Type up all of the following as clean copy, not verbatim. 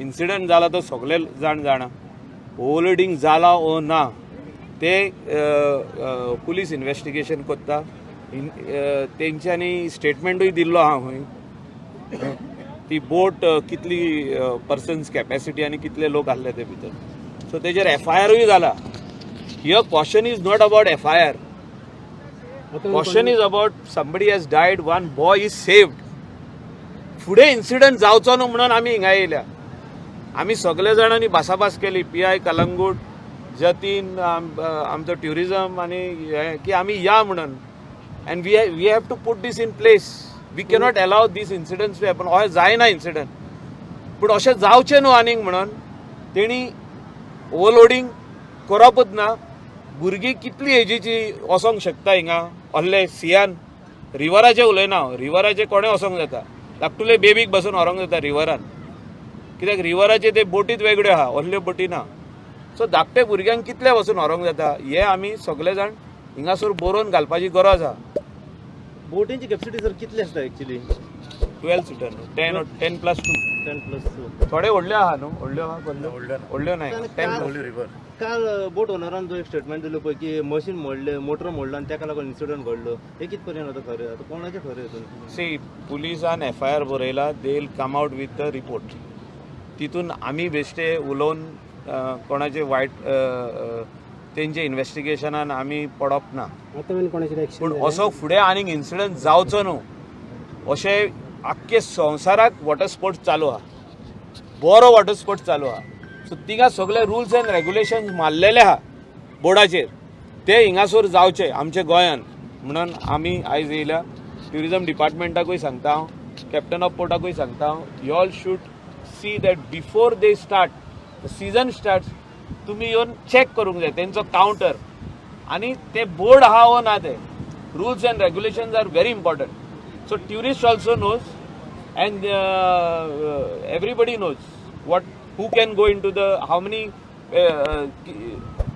Incident जाला तो सगळे जाण जाणा. ओवरलोडींग जाला ओ ना ते पुलीस इन्वेस्टिगेशन करता. तेंच्यांनी स्टेटमेंटूय दिल्लो आहा खंय ती बोट कितली पर्सन्स कॅपॅसिटी आनी कितले लोक आहले ते भितर. सो तेजेर एफआयआरूय जाला. Here question is not about FIR. Question is about somebody has died, one boy is saved. फुडें इन्सिडंट जावचो न्हू म्हणून आमी हिंगा येयल्या. आमी सगळे जाणांनी भासाभास केली, पीआय कलंगूट, जतीन, आमचो ट्युरिजम आनी हें की आमी या म्हणून and we have to put these in place. We cannot allow these incidents to happen. अशें जायना इन्सिडंट, पूण अशें जावचें न्हू आनीक म्हणून तेणी ओवरलोडींग करपूच ना. भुरगीं कितली एजीची वचोंक शकता हिंगा असले सियान रिवराचें उलयना हांव. रिवराचे कोणें वचोंक जाता, धाकटुले बेबीक बसून व्हरोंक जाता रिवरान, कित्याक रिवराचे ते बोटीत वेगळ्यो आहा, असल्यो बोटी ना. सो धाकटे भुरग्यांक कितले वचून व्हरोंक जाता हे आमी सगळे जाण हिंगासर बरोवन घालपाची गरज आहा. बोटींची कॅपॅसिटी सर कितली आसता एक्चुली? 12 seater, 10, 10 plus 2. 10 प्लस 2. थोडे व्हडल्यो आहा न्हू? व्हडल्यो आहा कसल्यो? व्हडल्यो न्हय, 10. काल बोट ओनरान जो एक स्टेटमेंट दिलो पळय की मशीन मोडले, मोटर मोडलो आनी ताका लागून इन्सिडंट घडलो, हे कित पर्यंत आतां खरें? आतां कोणाचें खरें हितून? सी, पुलिसान एफआयआर बरयला, they will come out with the report. तितून आमी बेश्टे उलोवन कोणाचे वायट तेंचे इन्वेस्टिगेशनान आमी पडप ना. आतां मेरेन कोणाचेर एक्शन? पूण असो फुडें आनीक इन्सिडंट जावचो न्हू अशें आख्खे संवसाराक वॉटर स्पोर्ट्स चालू आहा, बरो वॉटर स्पोर्ट्स चालू आहा. सो तिंगा सगळे रुल्स एंड रेगुलेशन्स मारलेले आहा बोर्डाचेर, ते हिंगासर जावचे आमच्या गोंयान म्हणून आमी आयज येयल्या. ट्युरिजम डिपार्टमेंटाकूय सांगता हांव, कॅप्टन ऑफ पोर्टाकूय सांगता हांव, you all should see that before they start, season start, तुमी येवन चॅक करूंक जाय तेंचो कावंटर आनी ते बोर्ड आहा वो ना ते. Rules and regulations are very important, so tourist also knows and everybody knows what, who can go into the, how many,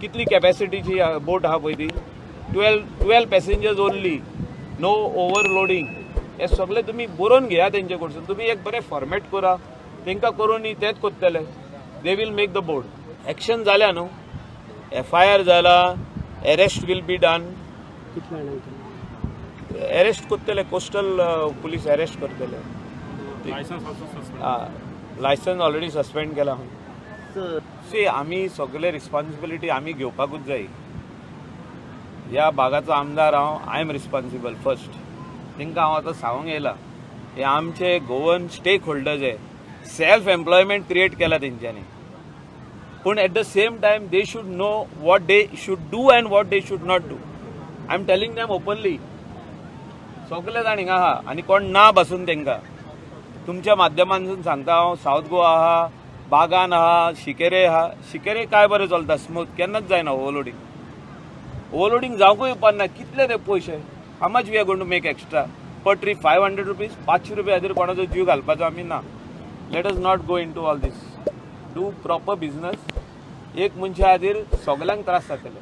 कितली कॅपॅसिटीची बोट आहा पळय ती, 12 passengers only, no overloading, हे सगळे तुमी बरोवन घेया तेंचे कडसून. तुमी एक बरें फॉर्मेट करा, तांकां करून न्ही तेच करतले. They will make the board. Action जाल्या न्हू, एफआयआर जाला, arrest will be done. कितल्या जाणांक केलें? अरेस्ट करतले, कोस्टल पुलीस अरेस्ट करतले. लायसन्स ऑलरेडी सस्पेंड केला. सर. सी, आमी सगळे रिस्पॉन्सिबिलिटी आमी घेवपाकूच जाय. ह्या भागाचो आमदार हांव, I am responsible first. तांकां हांव आतां सांगूंक येयला, हे आमचे गोवन स्टेक होल्डर्स हे सेल्फ एम्प्लॉयमेंट क्रिएट केला तेंच्यांनी, पूण at the same time they should know what they should do and what they should not do. I am telling them openly. सगळे जाण हिंगा आहा आनी कोण ना बसून तांकां तुमच्या माध्यमांतून सांगता हांव. सावथ गोवा आहा, बागान आहा, शिकेरे आहा. शिकेरे काय बरें चलता, स्मूथ, केन्नाच जायना ओवरलोडींग. ओवरलोडींग जावंकूय उपकारना. कितले ते पयशे? How much we are going to make extra per trip? ₹500, 500 खातीर कोणाचो जीव घालपाचो आमी ना. Let us not go into all this. Do proper business. एक मनशा खातीर सगल्यांक त्रास जातले.